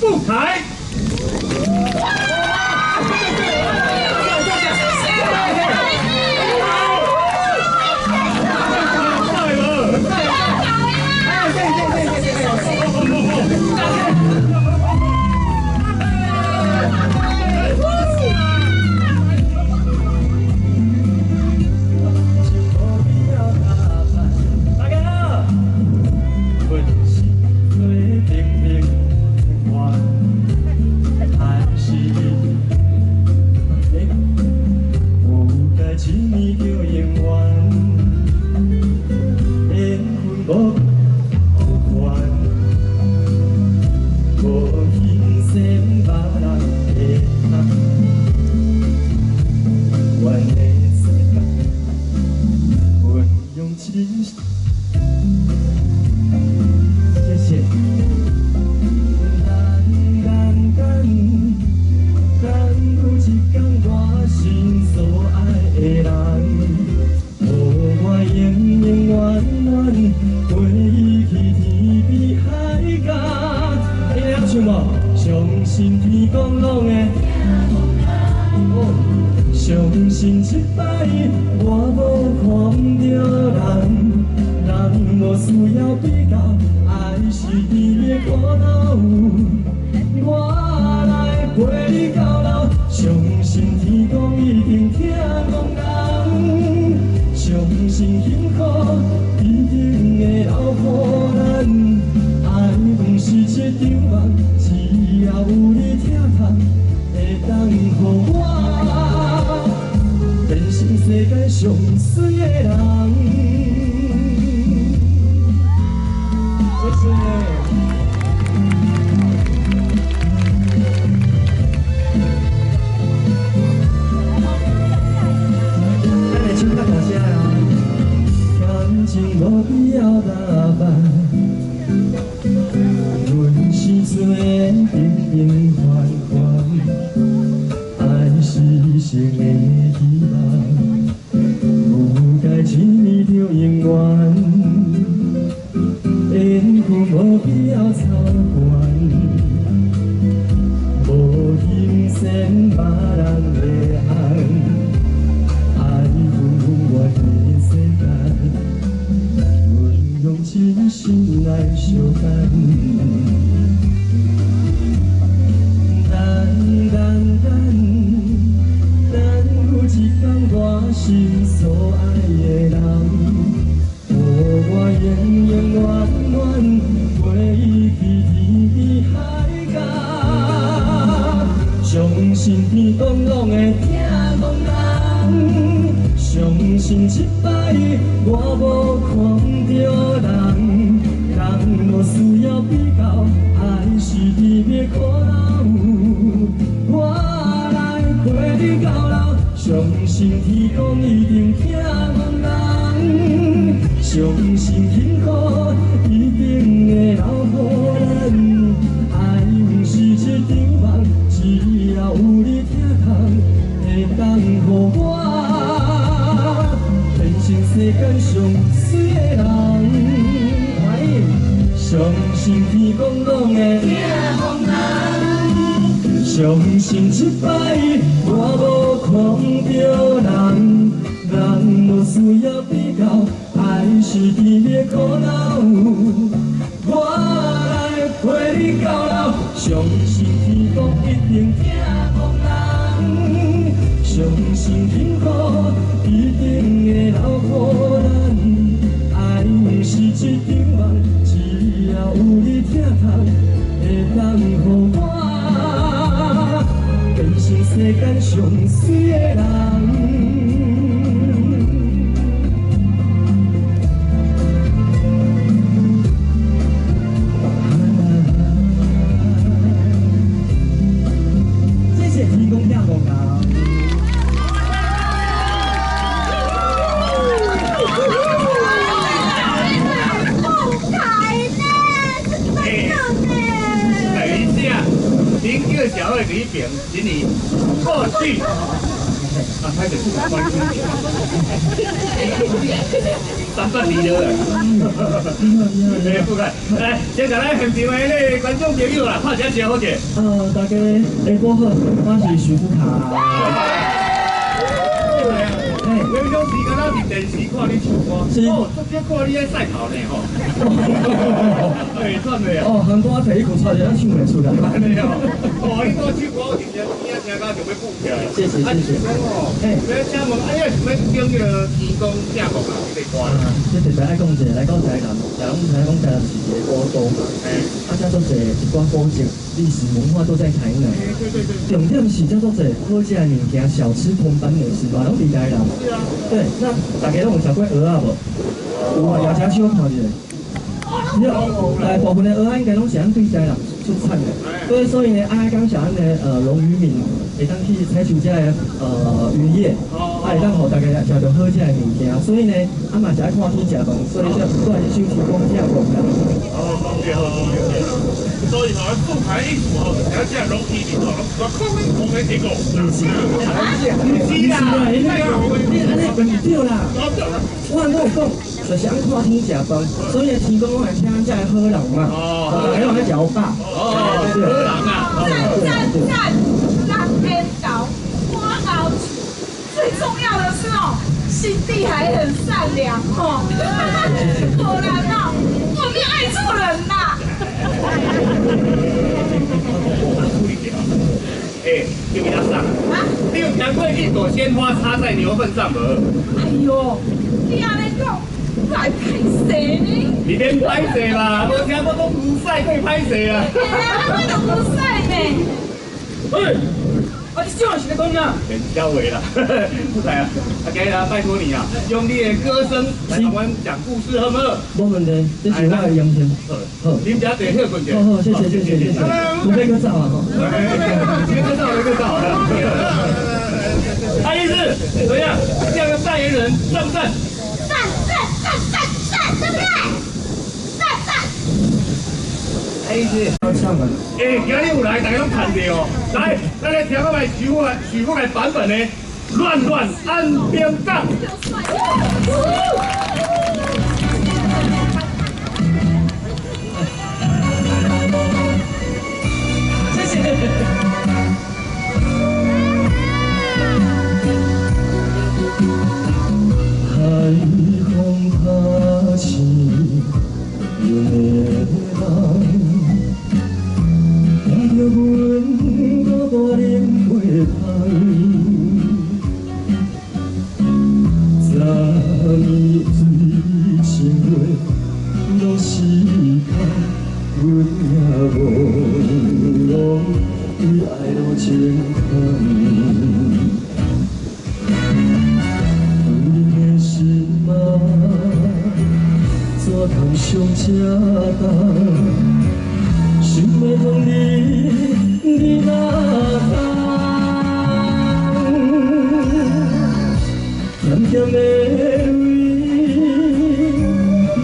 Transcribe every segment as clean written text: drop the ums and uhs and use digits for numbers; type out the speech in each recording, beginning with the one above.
富凯。啊，歹势，三八二了。哎，不敢，来，先共咱现场的那个观众朋友啦，拍一下招呼者。大家下晡好，我是徐富卡。平常时间咱伫电视看你唱歌，哦，足少看你咧赛跑呢吼。哎，算的啊。哦，韩歌提一鼓出来，咱唱袂出来。按呢哦，哦，你讲唱歌，我直接听听到就欲舞起来。谢谢谢谢。哦，欲请问，啊，你是欲顶彼个天公正国啊，这个歌？这特别爱讲一下，来到台南，大家拢知影讲台南是一个古都嘛。啊，遮足济一寡古迹、历史文化都在台南。重点是遮足济好食的物件，小吃、铜板美食嘛，拢伫台南。是啊。对，那大家拢有食过蚵仔无？有啊，也请手看一下。大部分的蚵仔应该拢是咱对台南出产的。对，所以呢，爱感谢咱的龙渔民会当去采取这个渔业，啊会当予大家食著好食的物件。所以呢，啊嘛是爱看天食饭，所以才过来首提讲这个啦。哦，讲得好，讲得好。所以吼，富凯一组吼，而且龙渔民吼，我讲讲的结果。毋是，毋是啦，你按呢毋对啦。我拢有讲，就是按看天食饭，所以天公拢会请咱遮的好人嘛，大家拢爱食饱。哦，好人啊！赞赞赞，人缘厚，歌喉唱，最重要的是哦，心地还很善良哦。果然哦，我们爱错人啦。哎，叫伊阿婶，你有听过一朵鲜花插在牛粪上无？哎呦，你按呢讲，我会歹势呢。你免歹势啦，无听过讲牛屎阁歹势啊？嘿啊，我就牛屎呢。喂，啊你笑是咧讲啥？冷笑话啦，不才啊，阿今日啊，拜托你啊，用你的歌声来帮阮讲故事，好毋好？无问题，这是我的荣幸。好，恁遮坐歇困者。好好，谢谢谢谢谢谢。有欲阁走啊吼？别阁走，别阁走。爱丽丝，怎么样？这样的代言人赞不赞？赞赞赞赞赞，对不对？赞赞。爱丽丝。唱啊！哎，今日有来，大家拢看著哦。来，咱来听看觅许富许富的版本的《乱乱安平港》。谢谢。海风拍醒阮的梦。听著阮孤单饮鸡汤，昨暝水情话拢是空，阮也朦胧为爱路情空。阮的心啊，怎通伤这重？想欲问你，你哪知？甜甜的泪，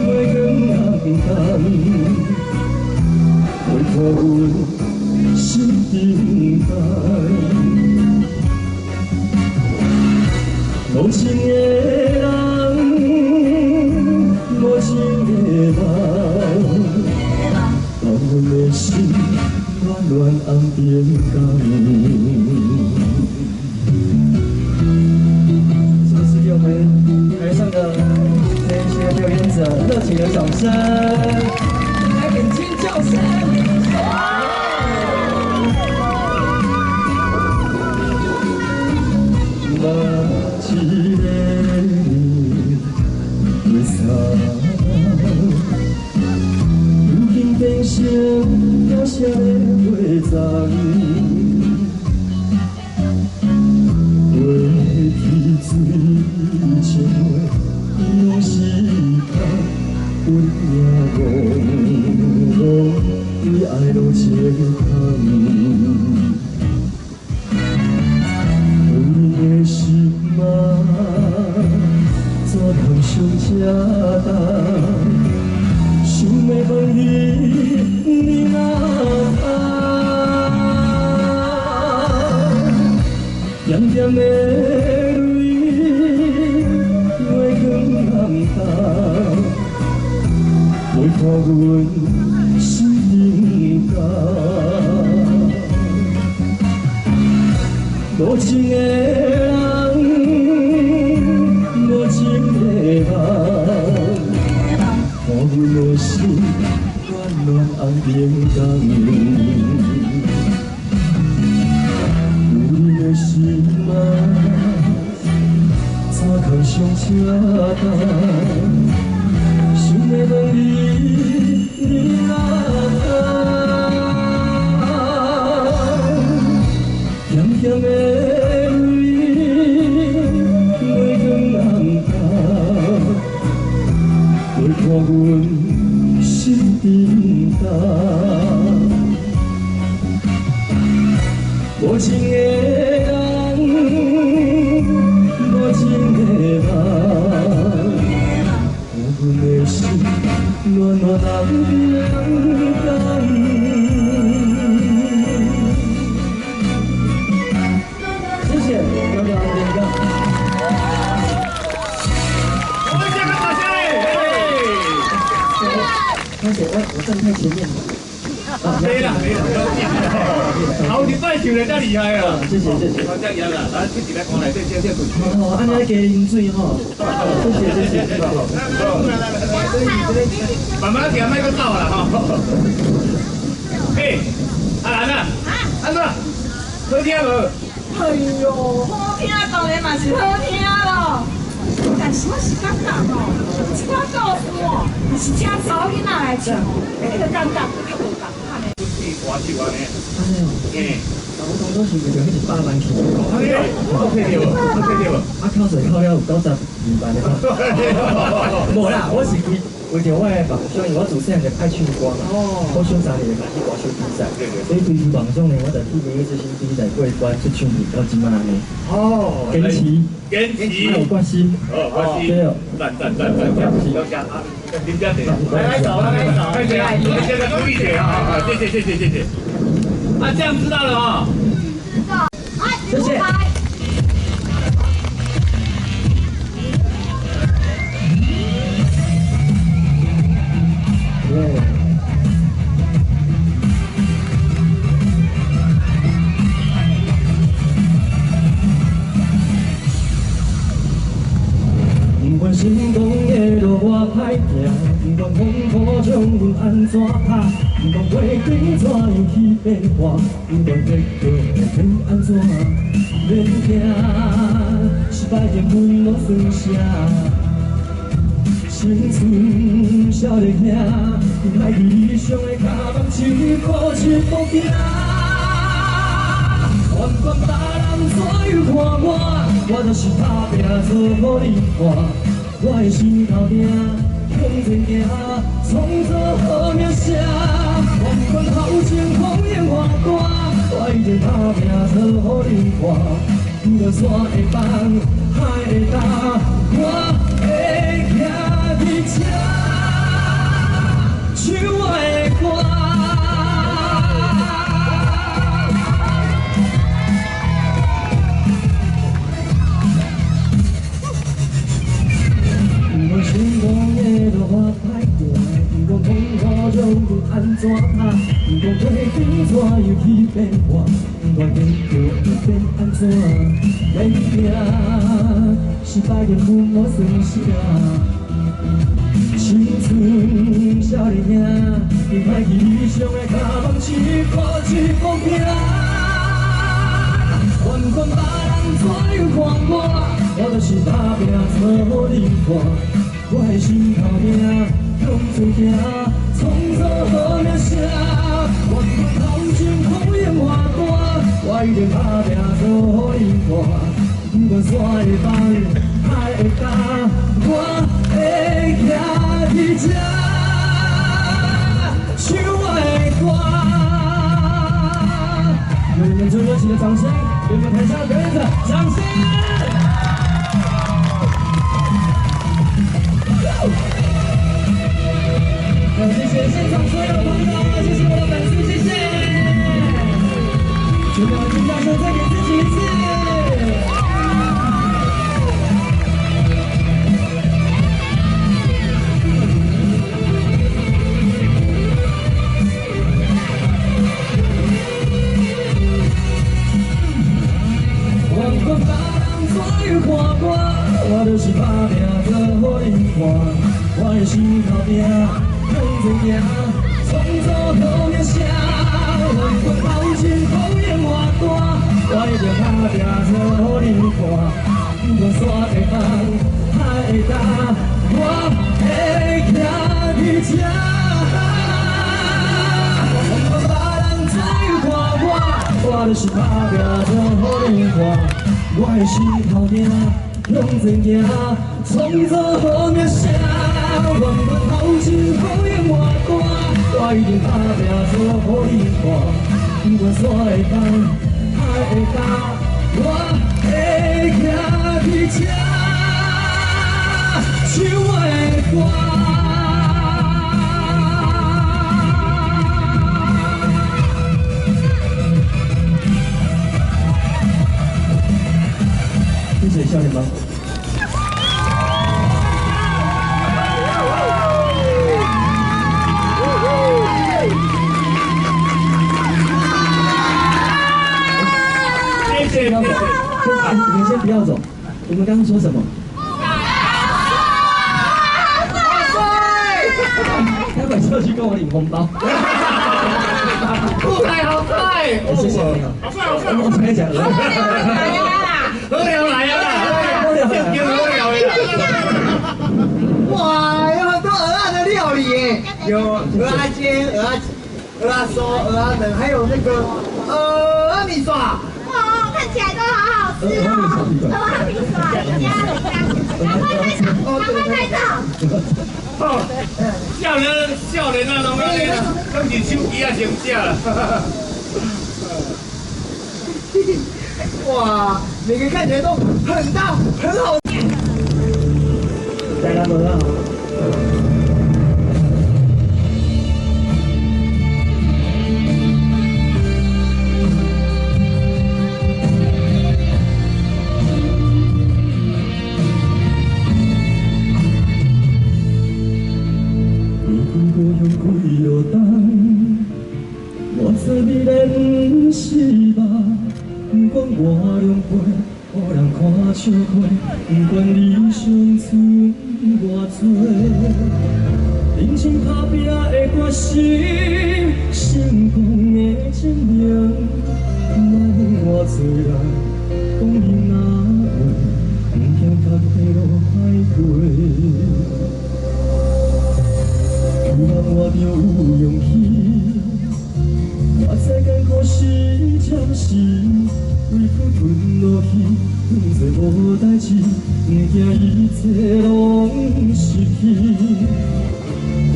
袂藏暗藏，陪伴阮心沉重。无情的人，无情的梦。阮的心乱乱暗平港。这个是给我们台上的这些表演者热情的掌声，来点尖叫声。嘛一个人袂如今变成凋谢的花丛，过去水情话拢是空，阮也戆戆为爱落情空。阮的心啊，怎通伤这重？想欲问你，你哪知？甜甜的。阮心重。无情的人，无情的梦，予阮的心暖暖红冰冻。有你的心啊，怎通伤这重？想欲问你，你若知？咸咸的泪，袂转暗头，陪伴阮心沉重。无情的人，无情的梦，予阮的心暖暖红冰冻。谢谢，暖暖红冰冻。我们加个掌声！而且我站太前面了。没了没了，好一摆唱得遮厉害啊！谢谢谢谢。好，这样啦，咱去一个看内底这这哦，按呢加啉水吼。谢谢谢谢。慢慢行，莫阁走啦吼。嘿，阿兰啊，安怎？好听无？哎哟，好听当然嘛是好听咯。但是我是感觉吼，这寡故事哦，若是请查某囡仔来唱，彼个感觉较无仝款的。歌手按呢。按呢哦。嘿。我当初是为著彼100万去。我摕著无？我摕著无？啊，扣税扣了有92万的。无啦，我是为著我的梦想，因为我自细汉就爱唱歌嘛。我小三年就开始歌手比赛，所以追求梦想呢，我就去明日之星比赛过关，出唱片到这摆按呢。哦。坚持。坚持。有决心。哦，决心。对哦。赞赞赞赞赞！多谢啊，林家姐。来走，来走，来走，谢谢注意点啊！谢谢谢谢谢谢。啊，这样知道了哈。知道。谢谢。不管成功的路偌歹行，不管风雨将阮按怎拍，不管过程怎样去变化，不管结局会变按怎，免惊，失败经阮拢算啥？青春少年兄，莫去理想的脚步一步一步行。不管别人怎样看我，我就是打拼做予你看。我的心头定，向前行，创造好名声。不管头前风雨偌大，我一定打拼做予你看。不管山会崩，海会干，我会徛伫这，唱我的歌。不管成功的路偌歹行，不管风雨将阮按怎拍，不管过程怎样去变化，不管结局会变按怎，免惊，失败经阮无算啥。青春少年兄，你莫去理想的脚步一步一步行。不管别人怎样看我，我就是打拼做予你看。我的心头定，向前行，创造好名声。不管头前风雨偌大，我一定打拼做予你看。不管山会崩，海会干，我会徛伫这，唱我的歌。用你们最热情的掌声，给我们台下表演者掌声！好，谢谢现场所有的朋友，谢谢我的粉丝，谢谢。准备好，掌声再给自己一次。就是打拼做予你看，我的心头疼，向前行，创造好名声，愿阮头前好永活大，我一定打拼做予你看，不管山会东，海会干，我会徛伫这，唱我的歌。谢谢少年帮。谢谢，不要走，你们先不要走。我们刚刚说什么？待会就去跟我领红包。舞台好帅，谢谢你好。好帅好帅！我才讲。好料来啊！正经好料的啦！哇，有很多蚵仔的料理耶，有蚵仔煎、蚵仔蚵仔酥、蚵仔卵，还有那个蚵仔米线。哇，看起来都好好吃哦！蚵仔米线，加加，赶快拍照，赶快拍照！好，少年少年啊，拢按呢，拢是手机啊先食啦。哇，每个看起来都很大，很好。再来无啊！你故乡几落冬，我知美莲失望。不管我狼狈，予人看笑话，不管理想存偌济，认真打拼的决心，成功的证明，莫问偌济人讲伊若话，毋惊较快乐歹过。希望我著有勇气，我知艰苦是暂时。委屈吞落去，当作无代志，毋惊一切拢失去。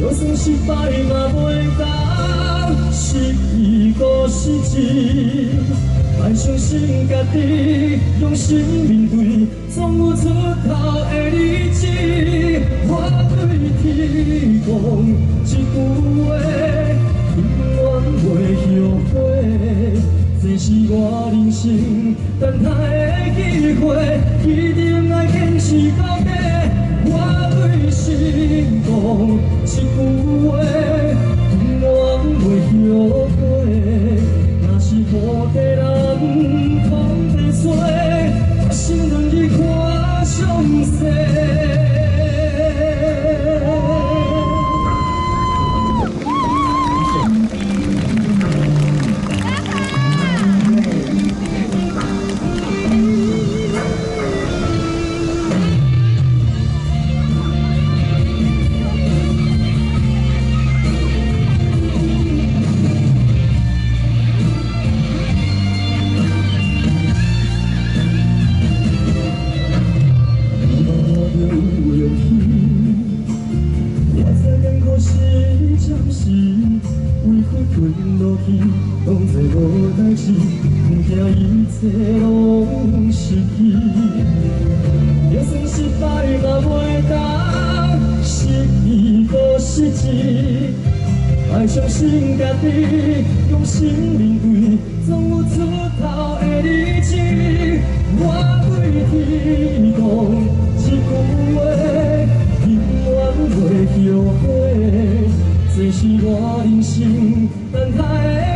就算失败嘛袂当失意阁失志，爱相信家己，用心面对，总有出头的日子。我对天讲一句话，永远袂后悔。这是我人生等待的机会，一定爱坚持到底。我对神讲一句话，永远袂后悔。若是土地人空地找，决心转去看详细。当作无代志，毋惊一切拢失去。就算失败嘛袂当失意阁失志，爱相信家己，用心面对，总有出头的日子。我对天讲一句话，永远袂后悔。这是我人生等待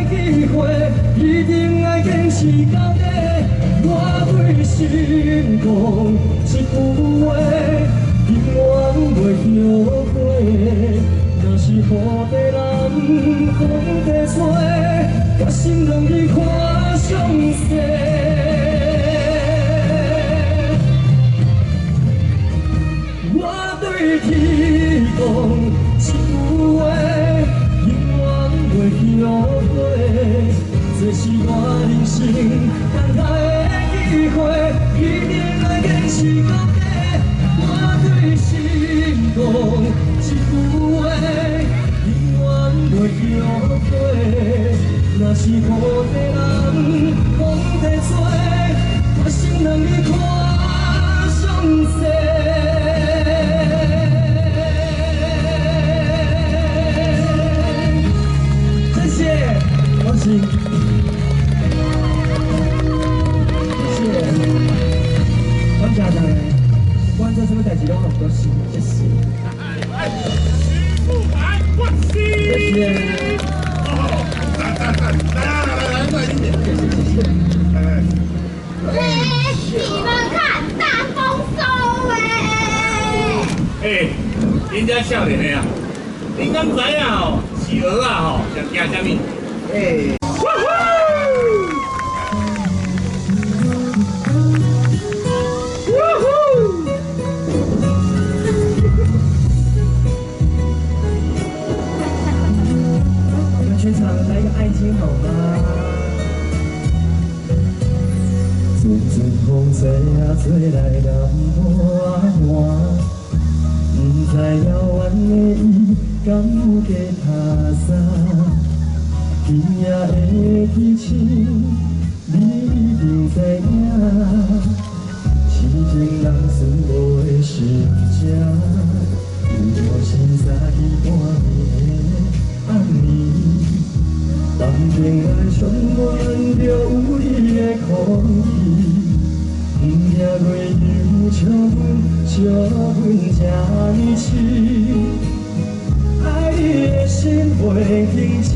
的机会，一定爱坚持到底。我对神讲一句话，永远袂后悔。若是雨地南，风地吹，决心转去看详细。我对天讲一句话，永远袂后悔。这是我人生生同台的机会，一定爱坚持到底。我对心讲一句话，永远袂后悔。若是予地人讲地做，我承认你看上济。谢谢，我是，谢谢，感谢大家，不管做什么代志拢很多事，谢谢。徐富凯，我是。谢谢。赞赞赞！来来来来，快一点！谢谢谢谢。来来。哎，你们看，大丰收哎！哎，恁遮少年的啊，恁敢知影吼？饲蚵仔吼，上惊啥物？哎。我们全场来一个爱心好吗？阵阵风吹啊吹来南半寒，不知遥远的伊敢有加拍衫？今夜的天晴，你一定知影，痴情人思无的心情，有是三更半暝的暗暝。房间内充满着有你的空气，不惊月娘笑阮，笑阮这呢痴，爱你的心袂停止。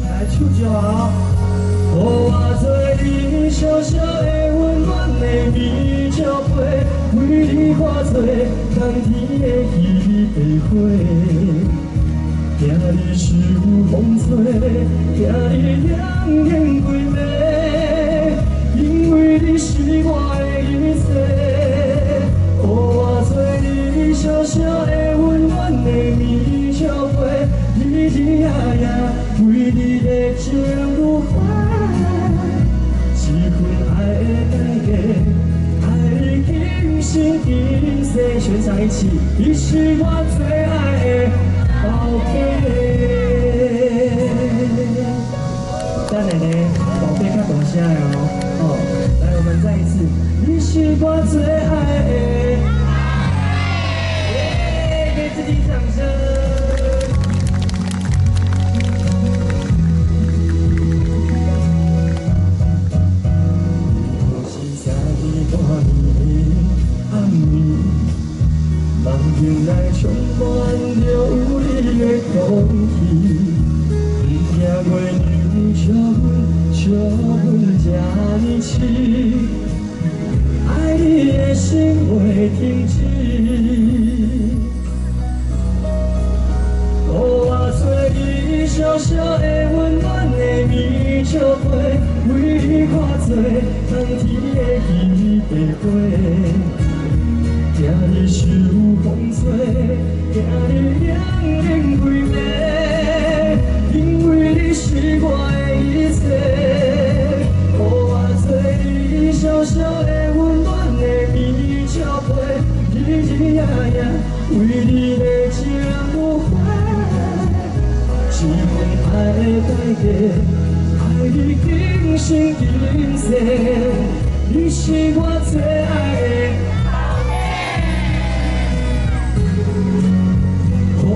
来，唱一下哦。予我做你小小的温暖的棉罩被，为你化作冬天的彼白花。惊你受风吹，惊你凉冷规暝，因为你是我的一切。予我做你小小的温暖的棉罩被，日日夜夜为你的情如火，这份爱的代价，爱你今生今世，全场一起，你是我最爱的宝贝。等下呢，宝贝较大声的哦，哦，来，我们再一次，你是我最爱的，耶，给自己掌声。是三更半暝的暗暝，房间内充满着有你的空气，不惊月娘笑阮，笑阮这呢痴，爱你的心袂停止。予我做你小小的温暖的棉罩被，为你化作冬天的彼白花。惊你受风吹，惊你凉冷规暝，因为你是我的一切。予我做你小小的温暖的棉罩被，日日夜夜为你的情如火。这份爱的代价，爱你今生今世，你是我最爱的。予我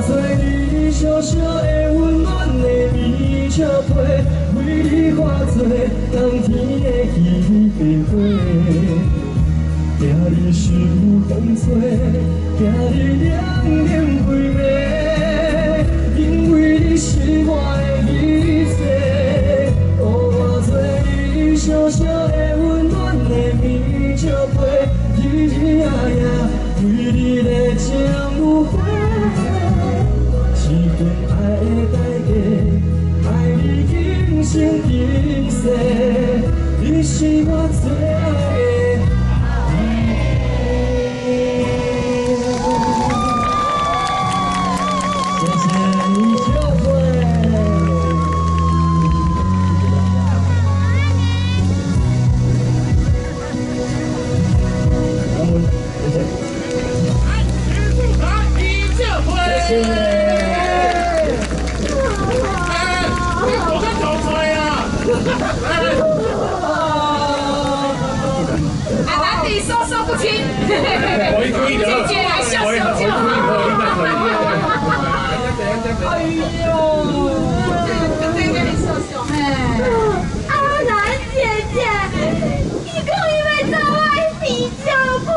做你小小的温暖的棉罩被，为你化作冬天的彼白花。惊你受风吹，惊你凉冷规暝，因为你是我的一切。予我做你小小的温暖的棉罩被，日日夜夜为你的情如火。这份爱的代价，爱你今生今世，你是我最爱的。谢谢你就会。阿兰弟说说不清，姐姐来笑笑就好。哎呦，这个你笑笑嘿。阿兰姐姐，你讲伊欲走我的啤酒杯。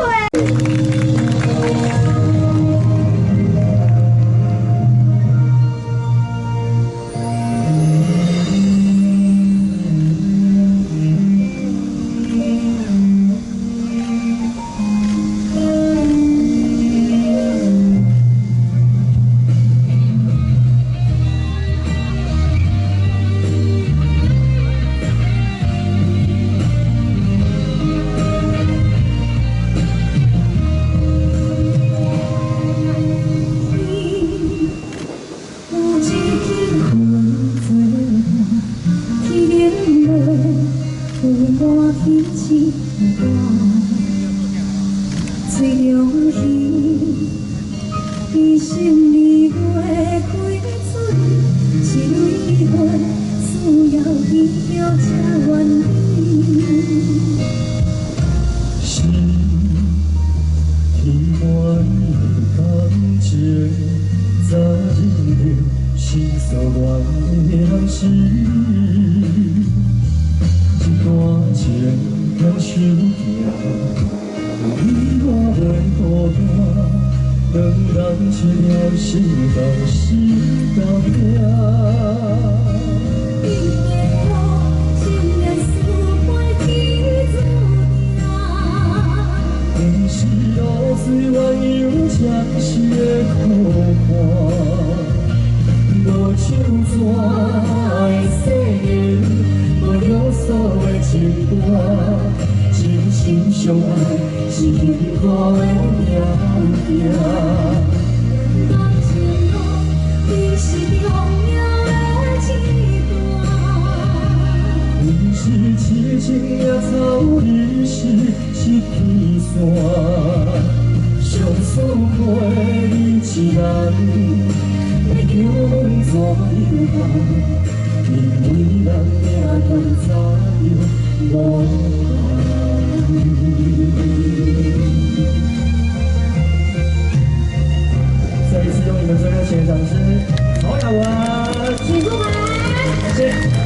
再一次用你們最熱情的掌聲，曹雅雯，許富凱，謝謝。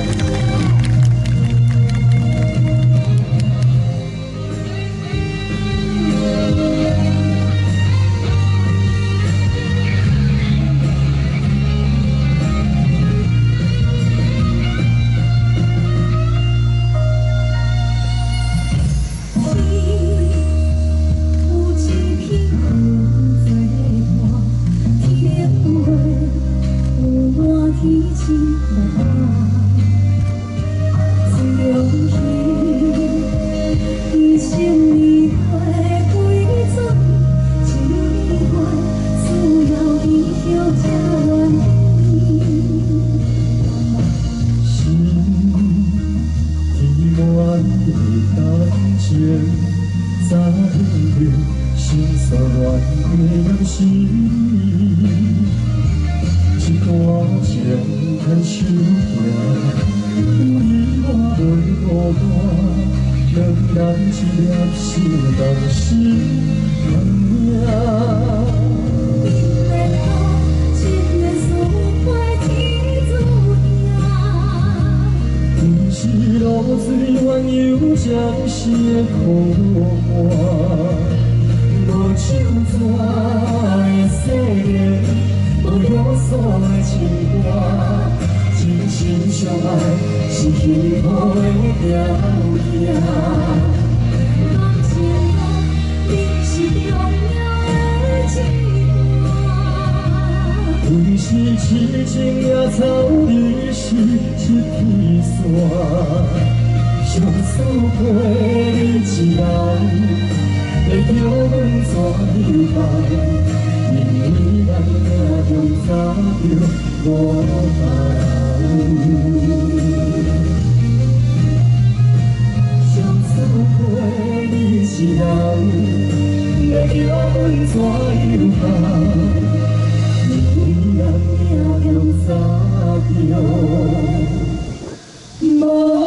无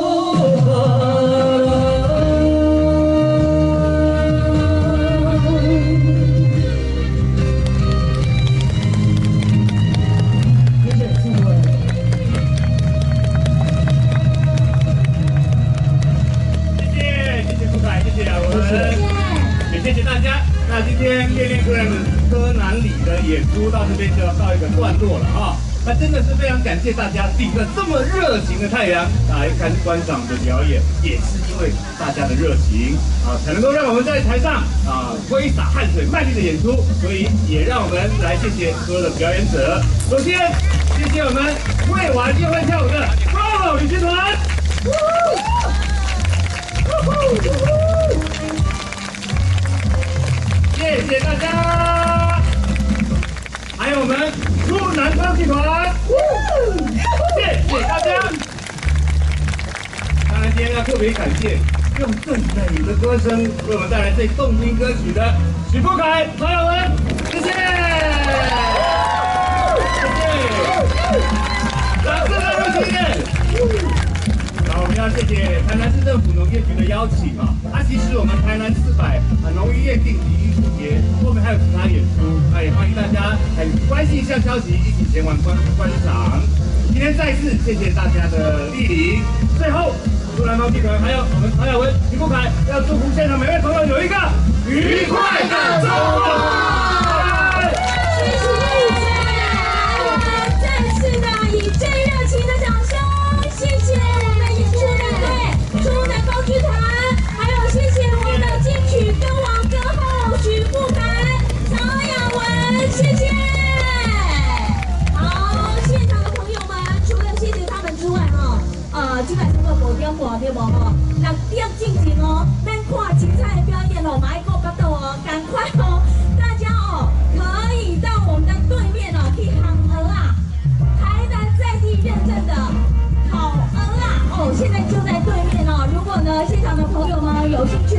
天恋恋歌歌南里的演出到这边就要告一个段落了啊。那真的是非常感谢大家顶着这么热情的太阳来看观赏的表演，也是因为大家的热情啊，才能够让我们在台上啊挥洒汗水、卖力的演出。所以也让我们来谢谢所有的表演者。首先，谢谢我们会玩又会跳舞的 Bravo 旅行团。谢谢大家，还有我们出南方剧团，谢谢大家。当然，今天要特别感谢用最美的歌声为我们带来最动听歌曲的许富凯、曹雅雯，谢谢，谢谢，掌声来谢谢。好，我们要谢谢台南市政府农业局的邀请啊！啊，其实我们台南400啊农渔业定级艺术节后面还有其他演出，那也欢迎大家来关心一下消息，一起前往观观赏。今天再次谢谢大家的莅临。最后，出南方剧团还有我们曹雅雯、徐富凯要祝福现场每位朋友有一个愉快的周末。谢谢我们再次的以最热情的掌声，谢谢我们的演出团队出南方剧团，还有谢谢我们的金曲歌王歌后许富凯、曹雅雯，谢谢。好，现场的朋友们，除了谢谢他们之外，哈，这摆差不多5点半对无吼？6点进前哦，咱看精彩的表演哦，嘛爱顾腹肚哦，赶快哦，大家哦，可以到我们的对面哦去烘蚵仔，台南在地认证的烤蚵仔哦，现在就在对面哦。如果呢，现场的朋友们有兴趣。